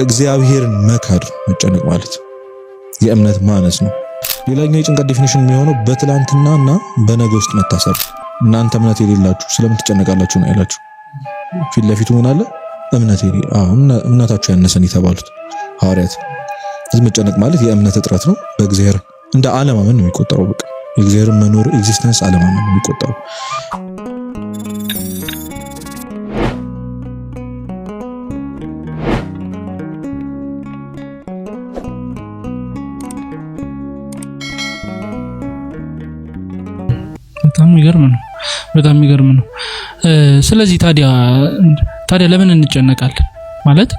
እግዚአብሔርን መካድ መጨነቅ ማለት የእምነት ማነስ ነው። ሌላኛው የጭንቀት definition የሚሆነው በትላንትናና በነገ ውስጥ መታሰር። እናንተ እምነት የሌላችሁ ስለምን ትጨነቃላችሁ ነው ያላችሁ። ፊት ለፊቱ ምን አለ? እምነት እምነታችሁ ያነሰን የተባሉት ሐዋርያት። እዚህ መጨነቅ ማለት የእምነት እጥረት ነው። በእግዚአብሔር እንደ አለማመን ነው የሚቆጠረው። በቃ የእግዚአብሔርን መኖር existence አለማመን ነው የሚቆጠረው። በጣም የሚገርም ነው። በጣም የሚገርም ነው። ስለዚህ ታዲያ ለምን እንጨነቃለን? ማለት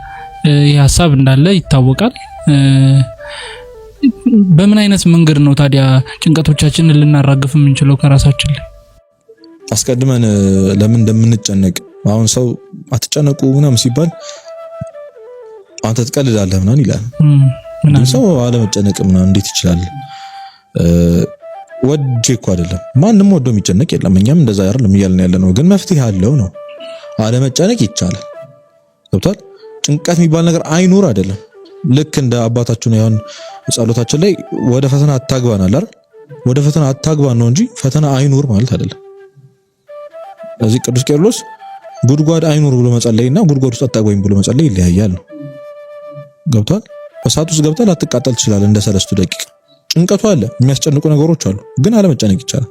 ይህ ሀሳብ እንዳለ ይታወቃል። በምን አይነት መንገድ ነው ታዲያ ጭንቀቶቻችንን ልናራግፍ የምንችለው ከራሳችን ላይ? አስቀድመን ለምን እንደምንጨነቅ አሁን ሰው አትጨነቁ ምናምን ሲባል አንተ ትቀልዳለህ ምናምን ይላል። ሰው አለመጨነቅ ምናምን እንዴት ይችላል? ወጄ እኮ አይደለም፣ ማንም ወዶ የሚጨነቅ የለም። እኛም እንደዛ አይደለም እያልን ያለ ነው። ግን መፍትሄ አለው ነው። አለመጨነቅ ይቻላል። ገብቷል። ጭንቀት የሚባል ነገር አይኑር አይደለም። ልክ እንደ አባታችን ይሁን ጸሎታችን ላይ ወደ ፈተና አታግባን አለ አይደል? ወደ ፈተና አታግባን ነው እንጂ ፈተና አይኑር ማለት አይደለም። ስለዚህ ቅዱስ ቄርሎስ ጉድጓድ አይኑር ብሎ መጸለይና ጉድጓድ ውስጥ አታግባኝ ብሎ መጸለይ ይለያያል ነው። ገብቷል። እሳት ውስጥ ገብተህ ላትቃጠል ትችላለህ እንደ ሰለስቱ ደቂቅ። ጭንቀቱ አለ፣ የሚያስጨንቁ ነገሮች አሉ፣ ግን አለመጨነቅ ይቻላል።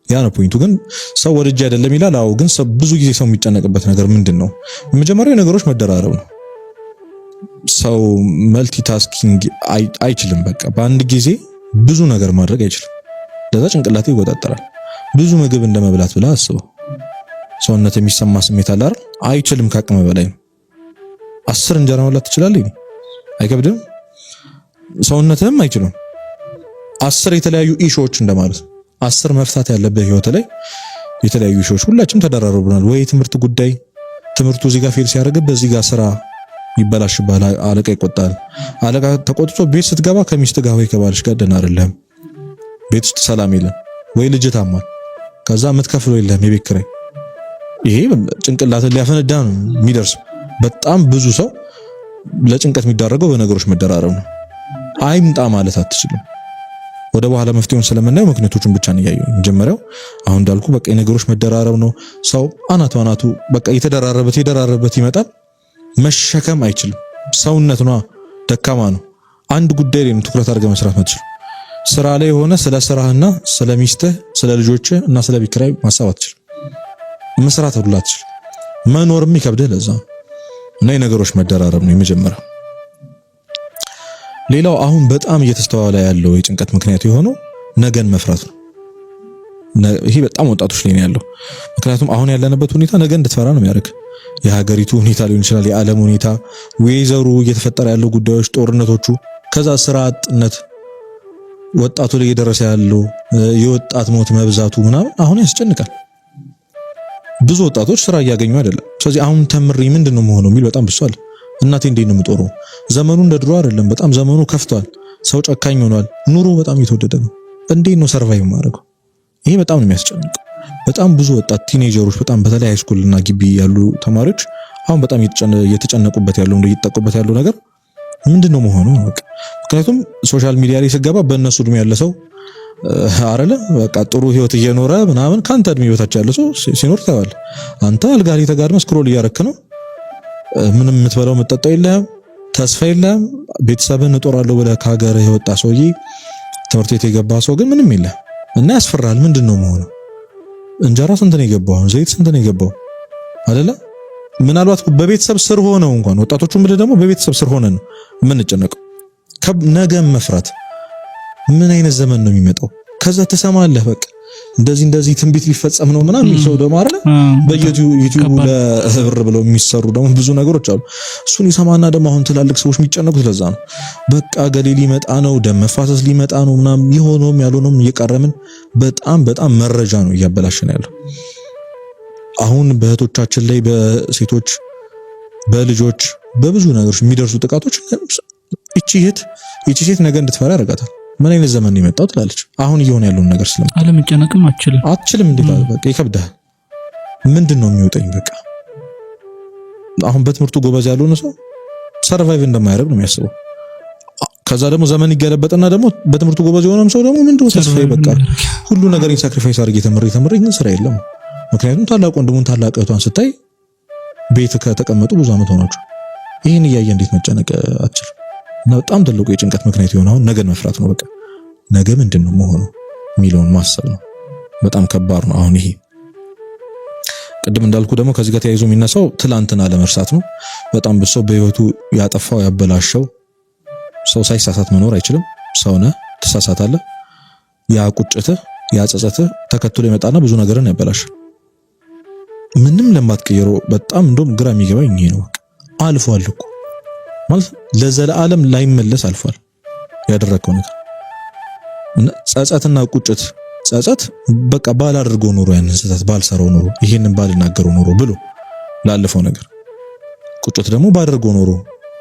ያ ነው point ኡ። ግን ሰው ወድጄ አይደለም ይላል። አዎ፣ ግን ብዙ ጊዜ ሰው የሚጨነቅበት ነገር ምንድን ነው? መጀመሪያው ነገሮች መደራረብ ነው። ሰው multitasking አይችልም። በቃ በአንድ ጊዜ ብዙ ነገር ማድረግ አይችልም። ለዛ ጭንቅላቴ ይወጣጠራል። ብዙ ምግብ እንደመብላት ብለህ አስበው። ሰውነት የሚሰማ ስሜት አለ አይደል? አይችልም፣ ከአቅመ በላይ ነው። 10 እንጀራ መብላት ትችላለህ? አይከብድም? ሰውነትህም አይችልም። 10 የተለያዩ issue ዎች እንደማለት 10 መፍታት ያለብህ ህይወት ላይ የተለያዩ issue ዎች ሁላችንም ተደራርበናል። ወይ ትምህርት ጉዳይ ትምህርቱ እዚህ ጋር fail ሲያደርግ በዚህ ጋር ስራ ይበላሽብሃል። አለቃ ይቆጣል። አለቃ ተቆጥቶ ቤት ስትገባ ከሚስት ጋር ወይ ከባልሽ ጋር ደህና አይደለም። ቤት ውስጥ ሰላም የለም። ወይ ልጅ ታሟል። ከዛ የምትከፍለው የለም የቤት ኪራይ። ይሄ ጭንቅላትን ሊያፈነዳ ነው የሚደርስ። በጣም ብዙ ሰው ለጭንቀት የሚዳረገው በነገሮች መደራረብ ነው። አይምጣ ማለት አትችልም። ወደ በኋላ መፍትሄውን ስለምናየው ምክንያቶቹን ብቻ ነው ያየው። መጀመሪያው አሁን እንዳልኩ በቃ የነገሮች መደራረብ ነው። ሰው አናቱ አናቱ በቃ የተደራረበት የደራረበት ይመጣል። መሸከም አይችልም። ሰውነት ነው፣ ደካማ ነው። አንድ ጉዳይ ላይ ነው ትኩረት አድርገህ መስራት የምትችል። ስራ ላይ የሆነ ስለ ስራህና ስለ ሚስትህ፣ ስለ ልጆችህ እና ስለ ቤት ኪራይ ማሰብ አትችልም። መስራት ሁሉ አትችልም። መኖርም ይከብድህ ለዛ እና የነገሮች መደራረብ ነው የመጀመሪያው። ሌላው አሁን በጣም እየተስተዋለ ያለው የጭንቀት ምክንያት የሆነው ነገን መፍራት ነው። ይሄ በጣም ወጣቶች ላይ ነው ያለው። ምክንያቱም አሁን ያለንበት ሁኔታ ነገ እንድትፈራ ነው የሚያደርግ። የሀገሪቱ ሁኔታ ሊሆን ይችላል፣ የዓለም ሁኔታ፣ ወይዘሩ እየተፈጠረ ያለው ጉዳዮች፣ ጦርነቶቹ፣ ከዛ ስራ አጥነት ወጣቱ ላይ እየደረሰ ያለው የወጣት ሞት መብዛቱ ምናምን አሁን ያስጨንቃል። ብዙ ወጣቶች ስራ እያገኙ አይደለም። ስለዚህ አሁን ተምሬ ምንድን ነው መሆነው የሚል በጣም ብሷል። እናቴ እንዴት ነው የምጦረው? ዘመኑ እንደ ድሮ አይደለም። በጣም ዘመኑ ከፍቷል። ሰው ጨካኝ ሆኗል። ኑሮ በጣም እየተወደደ ነው። እንዴት ነው survive ማድረገው? ይሄ በጣም ነው የሚያስጨንቀው። በጣም ብዙ ወጣት teenager ኦች፣ በጣም በተለይ high school እና ግቢ ያሉ ተማሪዎች አሁን በጣም እየተጨነቁበት ያለው እየተጠቁበት ያለው ነገር ምንድን ነው መሆኑ? በቃ ምክንያቱም social media ላይ ስገባ በእነሱ እድሜ ያለ ሰው አረለ በቃ ጥሩ ህይወት እየኖረ ምናምን ከአንተ እድሜ በታች ያለ ሰው ሲኖር ታያለህ። አንተ አልጋ ላይ ተጋድመህ scroll እያረክ ነው። ምንም የምትበላው የምትጠጣው የለህም፣ ተስፋ የለህም። ቤተሰብህን እጦራለሁ ብለህ ከሀገርህ የወጣ ሰውዬ፣ ትምህርት ቤት የገባ ሰው ግን ምንም የለህም እና ያስፈራል። ምንድን ነው መሆኑ? እንጀራ ስንት ነው የገባው? ዘይት ስንት ነው የገባው? አይደለ? ምናልባት በቤተሰብ ስር ሆነው እንኳን ወጣቶቹ ምንድን ደግሞ በቤተሰብ ስር ሆነን ነው የምንጨነቀው። ነገም መፍራት ምን አይነት ዘመን ነው የሚመጣው? ከዛ ትሰማለህ በቃ እንደዚህ እንደዚህ ትንቢት ሊፈጸም ነው ምናምን ሰው ደግሞ አይደለ በየዩቲዩብ ለብር ብለው የሚሰሩ ደግሞ ብዙ ነገሮች አሉ። እሱን ይሰማና ደግሞ አሁን ትላልቅ ሰዎች የሚጨነቁት ለዛ ነው። በቃ ገሌ ሊመጣ ነው፣ ደም መፋሰስ ሊመጣ ነው ምናምን የሆነውም ያልሆነውም እየቀረምን በጣም በጣም መረጃ ነው እያበላሸን ያለው። አሁን በእህቶቻችን ላይ በሴቶች በልጆች በብዙ ነገሮች የሚደርሱ ጥቃቶች እቺ እህት እቺ ሴት ነገ እንድትፈራ ያደርጋታል። ምን አይነት ዘመን ነው የመጣው ትላለች። አሁን እየሆነ ያለውን ነገር ስለም አለመጨነቅም አትችልም አትችልም። እንዴት በቃ ይከብዳል። ምንድን ነው የሚወጣኝ? በቃ አሁን በትምህርቱ ጎበዝ ያልሆነ ሰው survive እንደማያደርግ ነው የሚያስበው። ከዛ ደግሞ ዘመን ይገለበጥና ደግሞ በትምህርቱ ጎበዝ የሆነም ሰው ደግሞ ምንድነው ተስፋዬ በቃ ሁሉ ነገር sacrifice አድርጌ ተምሬ ተምሬ ግን ስራ የለም። ምክንያቱም ታላቅ ወንድሙን ታላቅ እህቷን ስታይ ቤት ከተቀመጡ ብዙ ዓመት ሆናቸው። ይህን እያየ እንዴት መጨነቅ አትችልም? እና በጣም ትልቁ የጭንቀት ምክንያት የሆነ አሁን ነገን መፍራት ነው። በቃ ነገ ምንድን ነው መሆኑ የሚለውን ማሰብ ነው። በጣም ከባድ ነው። አሁን ይሄ ቅድም እንዳልኩ ደግሞ ከዚህ ጋር ተያይዞ የሚነሳው ትላንትን አለመርሳት ነው። በጣም ብዙ ሰው በህይወቱ ያጠፋው ያበላሸው ሰው ሳይሳሳት መኖር አይችልም። ሰው ነህ፣ ትሳሳታለህ። ያ ቁጭትህ ያ ጸጸትህ ተከትሎ ይመጣና ብዙ ነገርን ያበላሻል። ምንም ለማትቀየረው በጣም እንደውም ግራ የሚገባኝ ይሄ ነው። አልፏል እኮ ማለት ለዘለዓለም ላይመለስ አልፏል ያደረግከው ነገር። ጸጸትና ቁጭት ጸጸት በቃ ባላደርገው ኖሮ ያንን ስህተት ባልሰራው ኖሮ ይሄንን ባልናገረው ኖሮ ብሎ ላለፈው ነገር፣ ቁጭት ደግሞ ባደርገው ኖሮ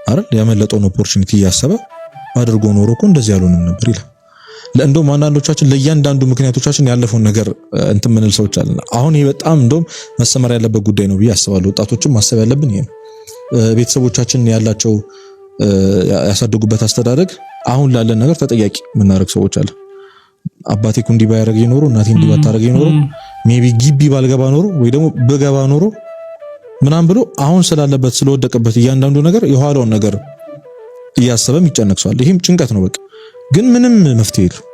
አይደል ያመለጠውን opportunity እያሰበ ባደርገው ኖሮ እኮ እንደዚህ ያልሆንም ነበር ይላል። እንደውም አንዳንዶቻችን ለእያንዳንዱ ምክንያቶቻችን ያለፈውን ነገር እንትን ምንል ሰዎች አለን። አሁን ይሄ በጣም እንደውም መሰመር ያለበት ጉዳይ ነው ብዬ አስባለሁ። ወጣቶችም ማሰብ ያለብን ይሄ ነው። ቤተሰቦቻችን ያላቸው ያሳደጉበት አስተዳደግ አሁን ላለን ነገር ተጠያቂ የምናደርግ ሰዎች አለ። አባቴ እኮ እንዲህ ባያደርገኝ ኖሮ፣ እናቴ እንዲህ ባታደርገኝ ኖሮ፣ maybe ግቢ ባልገባ ኖሮ ወይ ደግሞ ብገባ ኖሮ ምናምን ብሎ አሁን ስላለበት ስለወደቀበት እያንዳንዱ ነገር የኋላውን ነገር እያሰበ የሚጨነቅ ሰው አለ። ይሄም ጭንቀት ነው። በቃ ግን ምንም መፍትሄ የለው።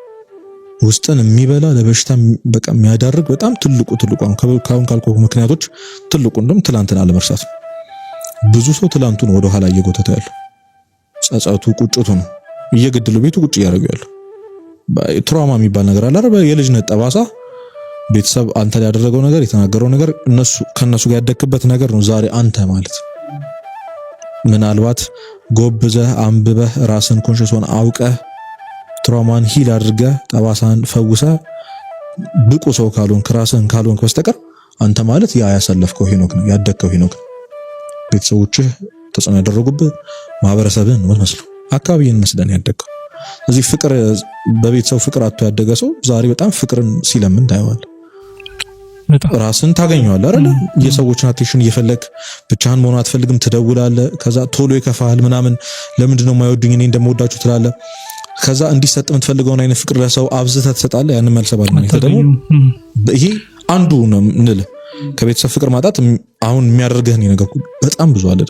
ውስጥን የሚበላ ለበሽታ በቃ የሚያዳርግ በጣም ትልቁ ትልቁ አሁን ካልኩ ምክንያቶች ትልቁ እንደውም ትላንትን አለመርሳት ነው። ብዙ ሰው ትላንቱን ወደ ኋላ እየጎተተ ያለው ጸጸቱ፣ ቁጭቱ ነው እየገደለው ቤቱ ቁጭ እያደረገው ያለው። trauma የሚባል ነገር አለ አይደል? የልጅነት ጠባሳ ቤተሰብ አንተ ላይ ያደረገው ነገር የተናገረው ነገር እነሱ ከነሱ ጋር ያደግክበት ነገር ነው ዛሬ አንተ ማለት። ምናልባት ጎብዘህ አንብበህ ራስን conscious ሆነ አውቀህ trauma ን heal አድርገህ ጠባሳን ፈውሰህ ብቁ ሰው ካልሆንክ ራስህን ካልሆንክ በስተቀር አንተ ማለት ያ ያሳለፍከው ሄኖክ ነው፣ ያደግከው ሄኖክ ነው። ቤተሰቦችህ ተጽዕኖ ያደረጉብህ ማህበረሰብህን ነው የምትመስለው፣ አካባቢህን መስለን ያደግከው። እዚህ ፍቅር በቤተሰብ ፍቅር አጥቶ ያደገ ሰው ዛሬ በጣም ፍቅርን ሲለምን ታየዋለህ። ራስን ታገኘዋለህ አይደለ? የሰዎችን attention እየፈለግ ብቻህን መሆን አትፈልግም፣ ትደውላለህ። ከዛ ቶሎ ይከፋል ምናምን። ለምንድን ነው የማይወዱኝ እኔ እንደምወዳችሁ ትላለህ። ከዛ እንዲሰጥ የምትፈልገውን አይነት ፍቅር ለሰው አብዝተህ ትሰጣለህ። ያንን መልሰህ ባለማግኘት ደግሞ ይሄ አንዱ ነው እንልህ ከቤተሰብ ፍቅር ማጣት አሁን የሚያደርግህን የነገርኩህ በጣም ብዙ አለ፣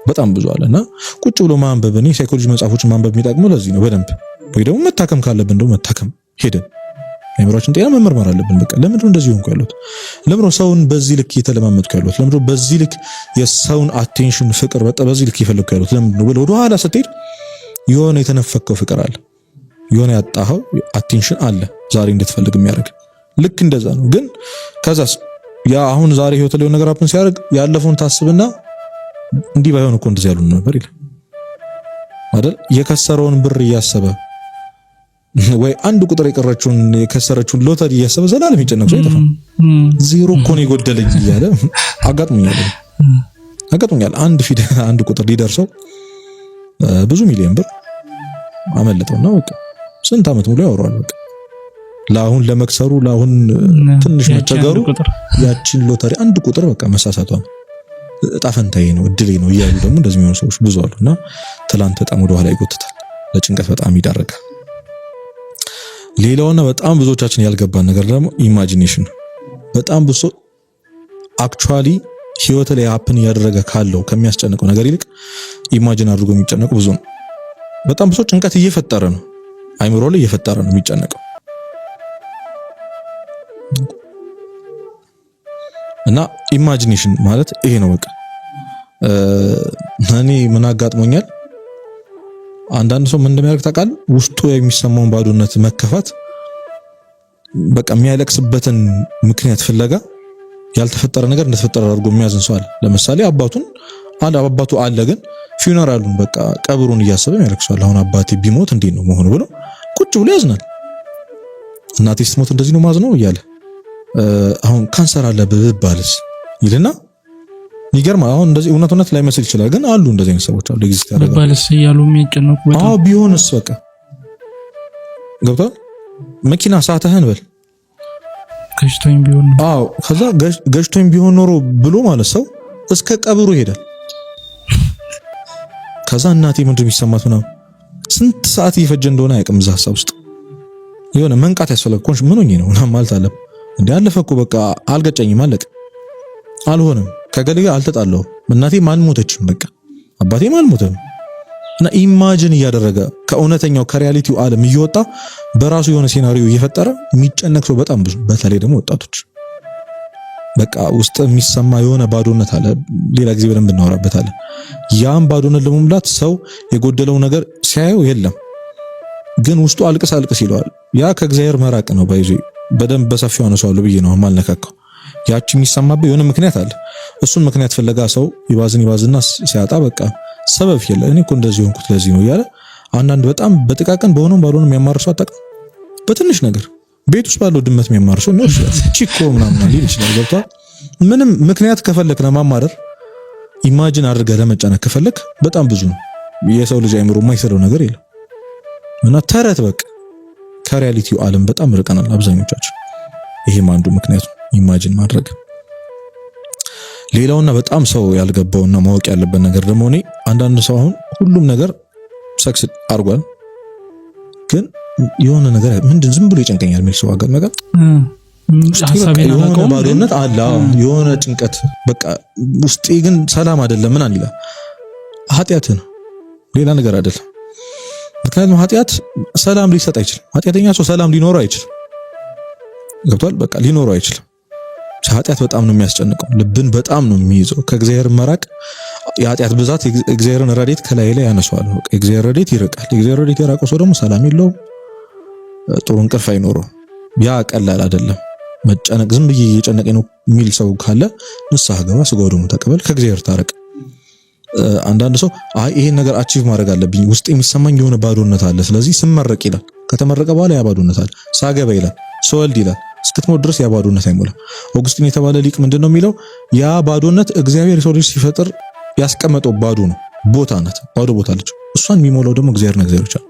በጣም ብዙ አለ። እና ቁጭ ብሎ ማንበብ እኔ ሳይኮሎጂ መጽሐፎችን ማንበብ የሚጠቅመው ለዚህ ነው። በደንብ ወይ ደግሞ መታከም ካለብን ደግሞ መታከም ሄደን የአእምሯችን ጤና መመርመር አለብን። በቃ ለምንድን ነው እንደዚህ ሆንኩ ያለሁት? ለምንድን ነው ሰውን በዚህ ልክ እየተለማመጥኩ ያለሁት? ለምንድን ነው በዚህ ልክ የሰውን attention ፍቅር በዚህ ልክ እየፈለግኩ ያለሁት ለምንድን ነው ብለህ ወደኋላ ስትሄድ የሆነ የተነፈከው ፍቅር አለ፣ የሆነ ያጣኸው attention አለ ዛሬ እንድትፈልግ የሚያደርግ ልክ እንደዛ ነው። ግን ከዛስ ያ አሁን ዛሬ ህይወት ላይ ነገር happen ሲያደርግ ያለፈውን ታስብና እንዲህ ባይሆን እኮ እንደዚህ ያሉን ነበር ይላል አይደል? የከሰረውን ብር እያሰበ ወይ አንድ ቁጥር የቀረችውን የከሰረችውን ሎተሪ እያሰበ ዘላለም ይጨነቅ ሰው አይጠፋም። ዜሮ እኮ ነው የጎደለኝ እያለ አጋጥሞኛል አጋጥሞኛል። አንድ ፊደል አንድ ቁጥር ሊደርሰው ብዙ ሚሊዮን ብር አመለጠውና በቃ ስንት ዓመት ሙሉ ያወራዋል። በቃ ለአሁን ለመክሰሩ ለአሁን ትንሽ መቸገሩ ያችን ሎተሪ አንድ ቁጥር በቃ መሳሳቷ ነው እጣ ፈንታዬ ነው እድሌ ነው እያሉ ደግሞ እንደዚህ የሚሆኑ ሰዎች ብዙ አሉ። እና ትላንት በጣም ወደኋላ ይጎትታል፣ ለጭንቀት በጣም ይዳርጋል። ሌላውና በጣም ብዙዎቻችን ያልገባን ነገር ደግሞ imagination። በጣም ብዙ actually ህይወት ላይ happen እያደረገ ካለው ከሚያስጨንቀው ነገር ይልቅ imagine አድርጎ የሚጨነቁ ብዙ ነው። በጣም ብዙ ጭንቀት እየፈጠረ ነው፣ አይምሮ ላይ እየፈጠረ ነው የሚጨነቀው። እና imagination ማለት ይሄ ነው። በቃ እኔ ምን አጋጥሞኛል፣ አንዳንድ ሰው ምን እንደሚያደርግ ታውቃለህ? ውስጡ የሚሰማውን ባዶነት፣ መከፋት፣ በቃ የሚያለቅስበትን ምክንያት ፍለጋ ያልተፈጠረ ነገር እንደተፈጠረ አድርጎ የሚያዝን ሰው አለ። ለምሳሌ አባቱን አንድ አባቱ አለ፣ ግን funeral ኡን በቃ ቀብሩን እያሰበ ያለቅሳል። አሁን አባቴ ቢሞት እንዴት ነው መሆኑ ብሎ ቁጭ ብሎ ያዝናል። እናቴ ስትሞት እንደዚህ ነው ማዝነው እያለ አሁን ካንሰር አለብህ ብባልስ ይልና ይገርማል። አሁን እንደዚህ እውነት እውነት ላይመስል ይችላል፣ ግን አሉ እንደዚህ አይነት ሰዎች አሉ። exist ያደርጋሉ ብባልስ እያሉ የሚጨነቁ በጣም። አዎ ቢሆንስ በቃ ገብቷል። መኪና ሳተህን በል ገጭቶኝ ቢሆን ነው። አዎ ከዛ ገጭቶኝ ቢሆን ኖሮ ብሎ ማለት ሰው እስከ ቀብሩ ይሄዳል። ከዛ እናቴ ምንድን የሚሰማት ምናምን ስንት ሰዓት እየፈጀ እንደሆነ አያውቅም። እዛ ሀሳብ ውስጥ የሆነ መንቃት ያስፈልጋል። conscious ምን ሆኜ ነው ምናምን ማለት አለ። እንዴ አለፈ እኮ በቃ አልገጨኝም፣ አለቀ፣ አልሆነም፣ ከገሌ ጋር አልተጣላሁም፣ እናቴም አልሞተችም፣ በቃ አባቴም አልሞተም። እና imagine እያደረገ ከእውነተኛው ከ reality ው ዓለም እየወጣ በራሱ የሆነ scenario እየፈጠረ የሚጨነቅ ሰው በጣም ብዙ፣ በተለይ ደግሞ ወጣቶች በቃ ውስጥ የሚሰማ የሆነ ባዶነት አለ። ሌላ ጊዜ በደንብ እናወራበታለን። ያም ባዶነት ለመሙላት ሰው የጎደለው ነገር ሲያየው የለም፣ ግን ውስጡ አልቅስ አልቅስ ይለዋል። ያ ከእግዚአብሔር መራቅ ነው። by the way በደንብ በሰፊው አነሳዋለሁ ብዬ ነው የማልነካካው። ያቺ የሚሰማበት የሆነ ምክንያት አለ። እሱን ምክንያት ፍለጋ ሰው ይባዝን ይባዝና ሲያጣ በቃ ሰበብ የለ እኔ እኮ እንደዚህ ሆንኩት ለዚህ ነው እያለ አንዳንድ በጣም በጥቃቅን በሆነም ባልሆነም የሚያማርር ሰው አታውቅም። በትንሽ ነገር ቤት ውስጥ ባለው ድመት የሚያማርር ሰው ነው ይችላል። ቺኮ ምናምን ሊል ይችላል። ገብቷል። ምንም ምክንያት ከፈለክ ለማማረር imagine አድርገህ ለመጨነቅ ከፈለክ በጣም ብዙ ነው። የሰው ልጅ አይምሮ የማይሰራው ነገር የለም እና ተረት በቃ ከ reality ው ዓለም በጣም ርቀናል አብዛኞቻችን። ይሄም አንዱ ምክንያቱ imagine ማድረግ። ሌላውና በጣም ሰው ያልገባውና ማወቅ ያለበት ነገር ደግሞ እኔ አንዳንድ ሰው አሁን ሁሉም ነገር success አድርጓል፣ ግን የሆነ ነገር ምንድን ዝም ብሎ ይጨንቀኛል የሚል ሰው አጋጥሞህ የሆነ ባዶነት አለ፣ የሆነ ጭንቀት በቃ ውስጤ ግን ሰላም አይደለም ምናምን ይላል። ኃጢአት ነው፣ ሌላ ነገር አይደለም። ምክንያቱም ኃጢአት ሰላም ሊሰጥ አይችልም። ኃጢአተኛ ሰው ሰላም ሊኖረው አይችልም። ገብቷል? በቃ ሊኖረው አይችልም። ኃጢአት በጣም ነው የሚያስጨንቀው፣ ልብን በጣም ነው የሚይዘው። ከእግዚአብሔር መራቅ የኃጢአት ብዛት የእግዚአብሔርን ረድኤት ከላይ ላይ ያነሳዋል። በቃ የእግዚአብሔር ረድኤት ይርቃል። የእግዚአብሔር ረድኤት የራቀው ሰው ደግሞ ሰላም የለውም፣ ጥሩ እንቅልፍ አይኖረውም። ያ ቀላል አይደለም። መጨነቅ ዝም ብዬ እየጨነቀኝ ነው የሚል ሰው ካለ ንስሐ ግባ፣ ስጋ ወደሙ ተቀበል፣ ከእግዚአብሔር ታረቅ። አንዳንድ ሰው አይ ይሄን ነገር achieve ማድረግ አለብኝ፣ ውስጥ የሚሰማኝ የሆነ ባዶነት አለ፣ ስለዚህ ስመረቅ ይላል። ከተመረቀ በኋላ ያ ባዶነት አለ። ሳገባ ይላል፣ ስወልድ ይላል። እስክትሞት ድረስ ያ ባዶነት አይሞላም። ኦግስቲን የተባለ ሊቅ ምንድን ነው የሚለው? ያ ባዶነት እግዚአብሔር የሰው ልጅ ሲፈጥር ያስቀመጠው ባዶ ነው፣ ቦታ ናት፣ ባዶ ቦታ አለች። እሷን የሚሞላው ደግሞ እግዚአብሔርና እግዚአብሔር ብቻ ነው።